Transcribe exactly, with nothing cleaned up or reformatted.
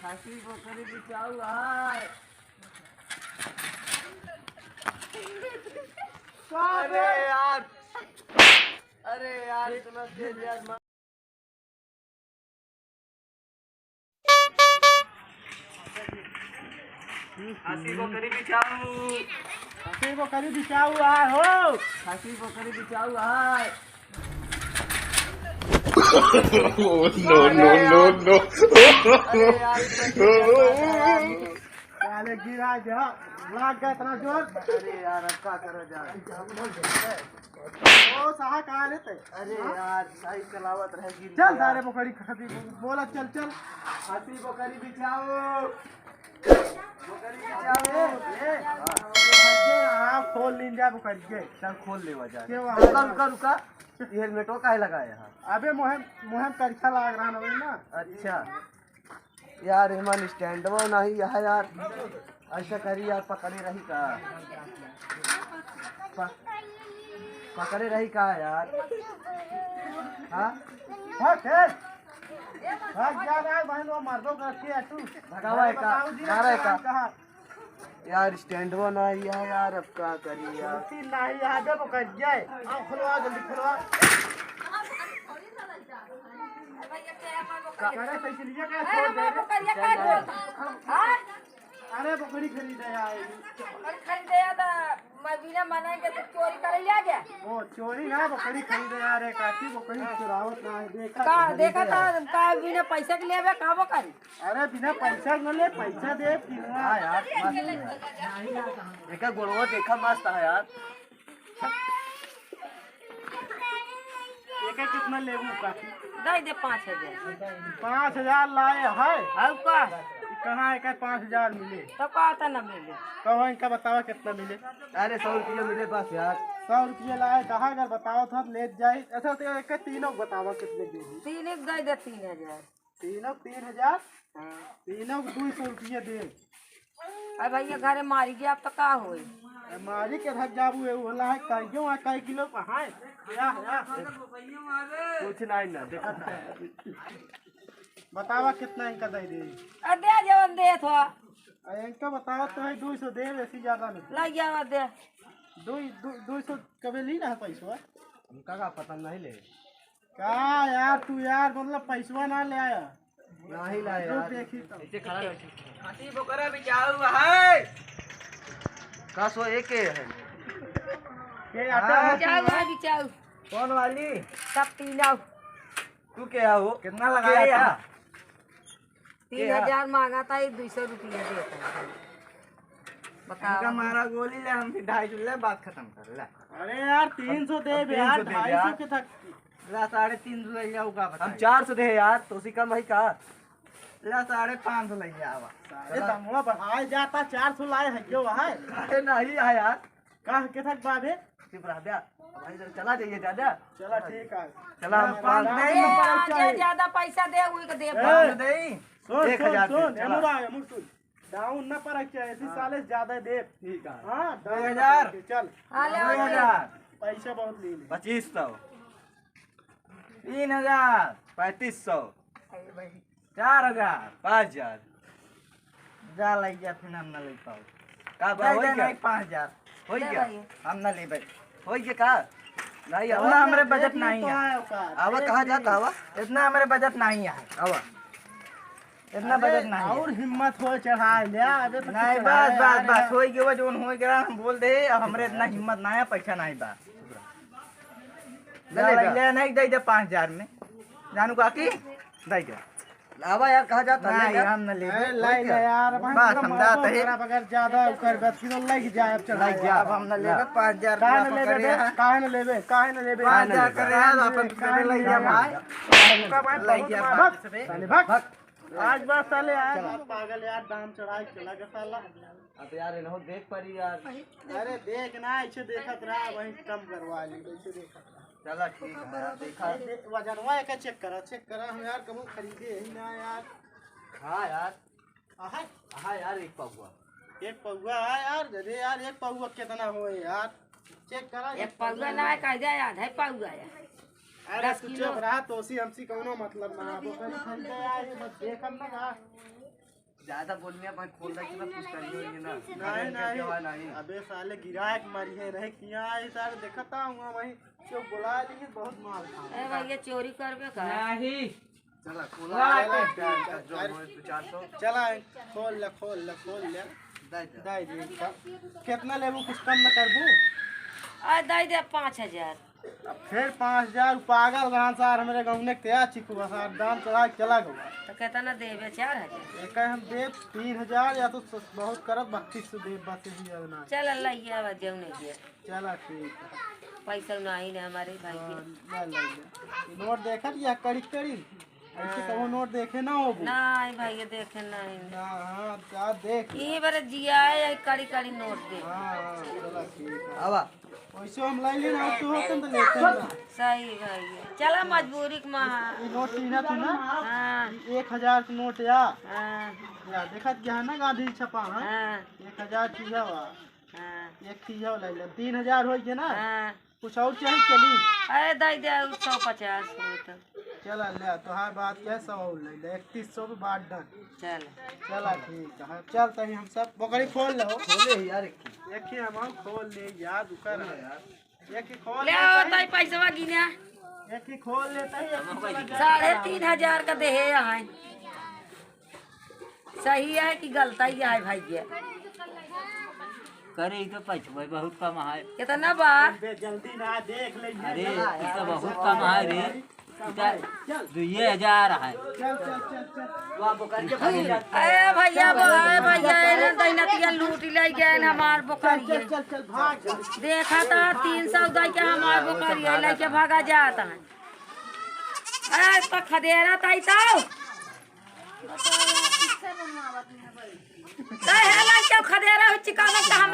खसी बकरी बिचाऊ है। अरे यार, अरे यार, इतना तेज यार, मार। खसी बकरी बिचाऊ। खसी बकरी बिचाऊ आए हो। खसी बकरी बिचाऊ आए। Oh, no, no, no, no। अरे यार, साले गिरा गया, लाग गया इतना जोर। अरे यार, अब का करा जाए? ओ साहा, कहाँ लेते? अरे हाँ? यार, साइकिल चलावत रहे, गिर चल गया। सारे बकरी खसी, बोला, चल, चल। खसी बकरी बिचाऊ। बकरी बिचाऊ। ए, हाँ, खोल लीन जा बकरी के। चल, खोल लेवा जा। क्यों? रुका, रुका, रुका। ये हेलमेटवा काहे लगाया है? अबे मोहे, मोहे करिछा लाग रहा ना, वही ना। अच्छा। यार, एमन स्टैंडवा नहीं है यार। ऐसा करी यार, पकड़े रही का? प-, पकड़े रही का यार? हाँ? भाग, ए! भाग जा रहा है, बहन, वो मर्दों का रखिए तू। भगावा है का? बताओ जी, मारा है का? कहाँ? यार, स्टैंडवा ना आया यार, अब का करी यार? गलती नहीं, आगे वो कर जाए। आओ, खुलवा, जल्दी खुलवा। करे साइकिलिया का छोड़ दे रे। अरे, बकरी खरीदे आए। बकरी खरीदे आए तो मैं बिना मना के तो चोरी करे ले आ गया। ओ, चोरी ना, बकरी खरीदे आ रहे, काकी, बकरी चुरावत ना है, देखा का, तो देखा खरीदे था, आए। का बिना पैसा के लेबे, का बकरी? अरे बिना पैसा न ले, पैसा दे, किनवा। हाँ यार, मस्त है। एका गोड़वा देखा, मस्त है यार। एका कितना लेबू काकी? दे दे पाँच हजार। पाँच हजार लाए है? अब का? कहाँ एका पाँच हजार मिले? तो का होता ना मिले? कहो इनका बतावा कितना मिले? अरे सौ रुपया मिले बस यार। सौ रुपया लाए कहा, अगर बताओ तो हम ले जाए। अच्छा तो एका तीनों बतावा कितने दे दी? तीन एक दे दे तीन हजार। तीनों तीन हजार? हाँ। तीनों को दुई सौ रुपया दे। अरे भैया, घरे मारी गया, अब तो का होई? अरे मारी के रख जाबू, ए, होला है, कई क्यों है, कई किलो का है? या, या। कुछ नहीं ना, देखा था। बतावा कितना इनका दे दे। अरे दे जवन दे थो। अरे इनका बतावा तो है, दुई सौ दे, ऐसी ज्यादा नहीं। लग जावा दे। दुई, दु-, दुई सौ कबे ली ना है पैसा? उनका का पता नहीं ले। का यार, तू यार, मतलब, पैसवा ना ले आया? नहीं लाया जो यार। देखी तो। ऐसे खड़ा रह। खसी बकरा बिचाऊ है। का सो एक है? के आता हाँ। है? बिचाऊ है, बिचाऊ। कौन वाली? सब तीनों। तू के हो? कितना लगाया? के आता? तीन हजार मांगा था, ये दुई सौ रुपया देता है। बताओ। इनका मारा गोली ले, हम भी ढाई सौ ले, बात खत्म कर ले। अरे यार, तीन सौ दे अब बे यार, तीन सौ दे दे ढाई सौ यार। के तक। ला, साढ़े तीन सौ ले जाओ, का हम बताई? चार सौ दे यार, तो उसी कम है का? ला, साढ़े पाँच सौ ले जावा। अरे, चला। दामवा बढ़ाए जाता, चार सौ लाए है, क्यों है? अरे, नहीं है यार। का, के तक बाबे? चुप रह बे। भाई, चला जाइए, जा, जा। चला, ठीक है। चला, हम हाँ, पाँच दाम दे। में फर्क जे चाहे। ज्यादा पैसा दे, उही के दे। ए, पाँच दे। सुन, एक हजार सुन, दे, सुन, चला। एमुरा, एमुर सुन। डाउन ना परक चाहे, इसी हाँ। साले ज्यादा दे। ठीक है। हाँ, डाउन दो हजार। ना परक चाहे, चल। हाँ, ले दो हजार। पैसा बहुत ले ले। पच्चीस सौ। तीन हजार। पैंतीस सौ। अरे भाई। चार हजार। पाँच हजार। जा लइ जा, फिर हम ना ले पाओ। का बा, दे होई दे गया? नहीं, पाँच हजार। होई दे गया? भाई। हम ना लेबे। होई गया का? नहीं, इतना आवा। हमरे बजट नहीं है। आवा, कहाँ जाता आवा? इतना हमरे बजट नहीं है। आवा। इतना अरे, बजट नहीं है। और हिम्मत हो चढ़ा ले, अबे तो नहीं, चढ़ा बस, ले, बस, यार। बस, होई गया, जोन होई गया, हम बोल दे, अब हमरे इतना हिम्मत नहीं है, पैसा नहीं बा। ले जा, ले ले, जा। ले, नहीं, दे दे पाँच हजार में। जानू काकी, दे दे। आवा यार, कहाँ जाता? ले नहीं, जा। हम न लेबे। अरे, ले ले यार, अब हम बस, पूरा हम मार जाते दो, हैं। तेरा बगैर ज्यादा ओकर बस की तो लग जाए, अब चढ़ा लग जाए। अब हम न लेबे, हाँ। पाँच हजार काहे न लेबे बे? काहे न लेबे? काहे न लेबे? पाँच हजार करे यार, अपन करे लग जा भाई। उनका भाई लग बहुत जा मार भाई। दो। साले भाग। भाग। आज बात साले यार, चला। पागल यार, दाम चढ़ाई के चला गया साला। अब यार, इन्हों देख परी यार। अरे देख ना, ऐसे देखत रहा, वहीं कम करवा ली, ऐसे देखत रहा। चला ठीक है यार, देखा। अरे दे-, वजनवा एक चेक करा, चेक करा, हम यार कबू खरीदे ही ना यार। हाँ यार। हाँ यार, एक पौवा। एक पौवा है यार, दे यार, एक पौवा कितना होए यार? चेक करा, एक पौवा ना है, कह दे यार, आधा पौवा है। अरे दस तू किलो। चुप रहा, तोसी हमसी कौनो मतलब ना, वो कहीं खरीदे यार, ये बस देखम ना यार। ज्यादा बोलिए भाई, खोल दे के ना कुछ करिए ना। नहीं, नहीं। नहीं। अबे साले गिराए के मारी है, नहीं किया है सारे, देखता हूँ वहीं चुप बुला लिए, बहुत मार खा। ए भैया, चोरी करबे का? नहीं। चला, खोला। वाह। चला, चला, चला, जो होए, दो चार सौ। चला, खोल ले, खोल ले, खोल ले। दे दे। दे दे। कितना लेबू, कुछ कम न करबू? आ, दे दे पाँच हजार। अब फिर पाँच हजार, पागल रहन सार, हमरे गाँव में क्या चिकुआ सार, दाम चढ़ा के चला गवा। तो कितना देबे? चार हजार। एक हम देब तीन हजार, या तो स-, बहुत करब, बत्तीस सौ देब, बस यही है ना। चल, अल्लाह, ये आवाज जाऊ नहीं दिया। चला, ठीक है। पैसा नहीं ना हमारे भाई के। हाँ, ले, ले, ले। नोट देखत या कड़ी कड़ी? ऐसे हाँ। कबो नोट देखे ना होबू? नहीं भाई, ये देखे नहीं। हाँ, हाँ, जा देख। ये बार जिया है, ये कड़ी कड़ी नोट दे। हाँ, हाँ, चला, ठीक है। आवा। वैसे हम ले लेना, और तू होतन तो लेते ना। सही भाई। चला, मजबूरी के महा। ये नोट चिन्हा तू ना? हाँ। ये एक हजार के नोट या। हाँ। या, देखत क्या है ना, गांधी छपा, हाँ? हाँ। एक हजार चिन्हा बा। हाँ। एक चिन्हा ले ले। तीन हजार हो गया ना? हाँ। कुछ और चाहिए, चली? अरे, दे दे, उ सौ पचास हो तो। चला, ले, तोहार बात क्या है, सौ और ले ले, इकतीस सौ पे बात done। चल। चला, ठीक है, चल, तनी हम सब बोकरी खोल लो। खोले यार, एक ही। एक ही हम खोल ले यार, रुका ना यार। एक ही खोल ले लेता आओ, है। ताई पैसवा गिना। एक ही खोल लेता है, एक ही चला जाता है। साढ़े तीन हजार का देहे यहाँ। सही है कि गलत ही है भाई ये? करे, ई तो पछुए बहुत कम है। कितना बा? बे, जल्दी ना देख ले। अरे, ई तो बहुत कम है रे। ई तो दुइये हजार है। चल, चल, चल, चल। वाह, बोकर के भाई। ए भैया, बा, ए भैया, एने दैनतिया लूट ले गए हमार बोकर चल, ये। चल, चल, भाग, चल। देखा था तीन सौ दे के हमार बोकर ये लेके भागा जाता है। ए, तो खदेरा ताई तो। काहे ला क्यों खदेरा हो चिका में कहा